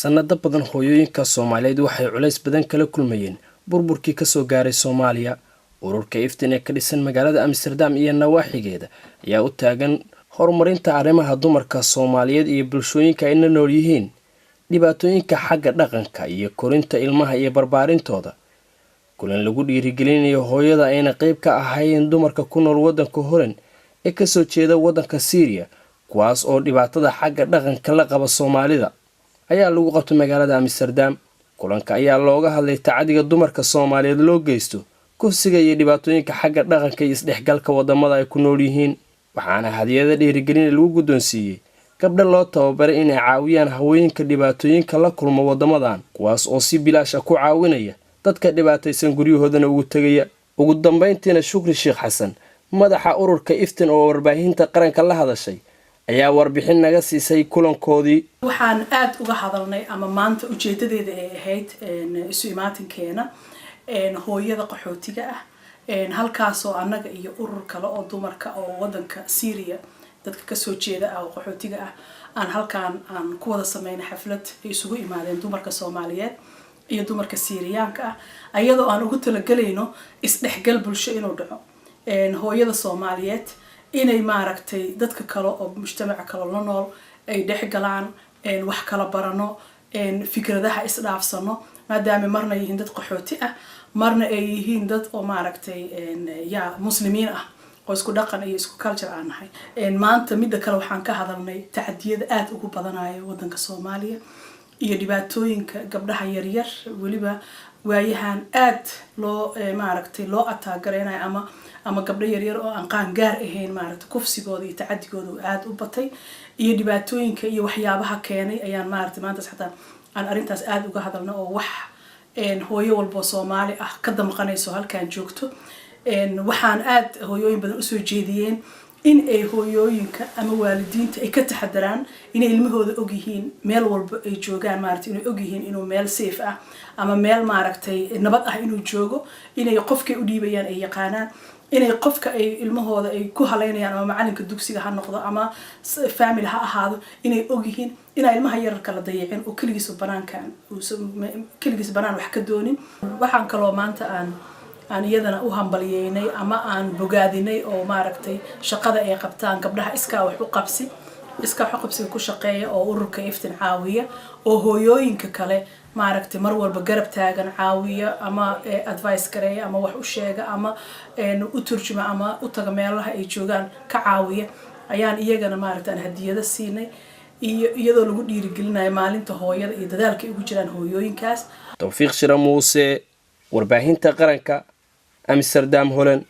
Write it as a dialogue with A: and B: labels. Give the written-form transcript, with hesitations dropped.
A: Sanado badan hooyooyinka Soomaaliyeed waxay culays badan kala kulmayeen burburkii kasoo gaaray Soomaaliya. Ururka Iftin ee ka dhisan magaalada Amsterdam iyo nawaaxigeeda ayaa u taagan horumarinta arrimaha dumarka Soomaaliyeed iyo bulshooyinka ay la nool yihiin, dhibaatooyinka xagga dhaqanka iyo korinta ilmaha iyo barbaarintooda. Kulan lagu dhiirigelinayo hooyada ayna qeyb ka ahaayeen dumarka ku nool wadanka Holand ee kasoo jeeda wadanka Syria, kuwaas oo dhibaatada xagga dhaqanka la qaba Soomaalida, ayaa lagu qabtay magaalada Amsterdam. Kulanka ayaa looga hadlay tacadiga dumarka Soomaaliyeed loo geysto, kufsiga iyo dhibaatooyinka xagga dhaqanka iyo isdhexgalka wadamada ay ku nool yihiin. Waxaana hadiyada dhiirigelina lagu guddoonsiiyey gabdho loo tababaray inay caawiyaan haweenka dhibaatooyinka la kulma wadamadan, kuwaas oo si bilaash ah ku caawinaya dadka dhibaataysan, guryahoodana ugu tegaya. Ugu dambeyntiina, Shukri Sheekh Xasan, madaxa ururka Iftin, oo warbaahinta qaranka la hadashay, ayaa warbixin naga siisay kulankoodii.
B: Waxaan aada uga hadalnay ama maanta ujeedadeeda ay ahayd isu imaatinkeena hooyada qaxootiga ah, halkaasoo annaga iyo urur kale oo dumarka oo wadanka Syria dadka kasoo jeeda ah oo qaxootiga ah aan halkaan aan ku wada sameynay xaflad ay isugu imaadeen dumarka Soomaaliyeed iyo dumarka Syriyaanka ah, ayadoo aan ugu talagelayno isdhexgal bulsho inuu dhaco, hooyada Soomaaliyeed inay maaragtay dadka kale oo mujtamaca kale la nool ay dhex galaan, wax kala barano, fikradaha isdhaafsano, maadaama marna yihiin dad qaxooti ah, marna ay yihiin dad oo maaragtay ya Muslimiin ah oo isku dhaqan iyo isku culture aan nahay. Maanta midda kale waxaan ka hadalnay tacadiyada aada ugu badanayo wadanka Soomaaliya iyo dhibaatooyinka gabdhaha yaryar, weliba waayahan aad loo maaragtay loo ataagareynayo ama gabdho yaryar oo aan qaangaar ahayn, maaragtay kufsigooda iyo tacadigooda uu aada u batay, iyo dhibaatooyinka iyo waxyaabaha keenay ayaan maaragtay maantaas xataa aan arrintaas aada uga hadalno, oo wax hooyo walboo Soomaali ah ka damqanayso halkaan joogto. Waxaan aada hooyooyin badan usoo jeediyeen in ay hooyooyinka ama waalidiinta ay ka taxadaraan inay ilmahooda ogyihiin meel walba ay joogaan, maaragtay inay ogyihiin inuu meel safe ah ama meel maaragtay nabad ah inuu joogo, inay qofkay u dhiibayaan ay yaqaanaan, inay qofka ay ilmahooda ay ku haleynayaan, ama macalinka dugsiga ha noqdo ama family ha ahaado, inay ogyihiin, inaa ilmaha yararka la dayicin oo keligiis banaankan keligiis banaan wax ka doonin. Waxaan kaloo maanta aan iyadana u hambalyeynay ama aan bogaadinay oo maaragtay shaqada ay qabtaan gabdhaha iskaa wax u qabsiga ku shaqeeya oo ururka Iftin caawiya, oo hooyooyinka kale maaragtay mar walba garab taagan, caawiya ama advice gareeya ama wax u sheega ama u turjuma ama u taga meelaha ay joogaan ka caawiya, ayaan iyagana maaragtay aan hadiyado siinay, iyo iyadoo lagu dhiirigelinayo maalinta hooyada iyo dadaalka ay ugu jiraan hooyooyinkaas.
A: Towfiiq Shira Muuse, warbaahinta qaranka, Amsterdam, Holland.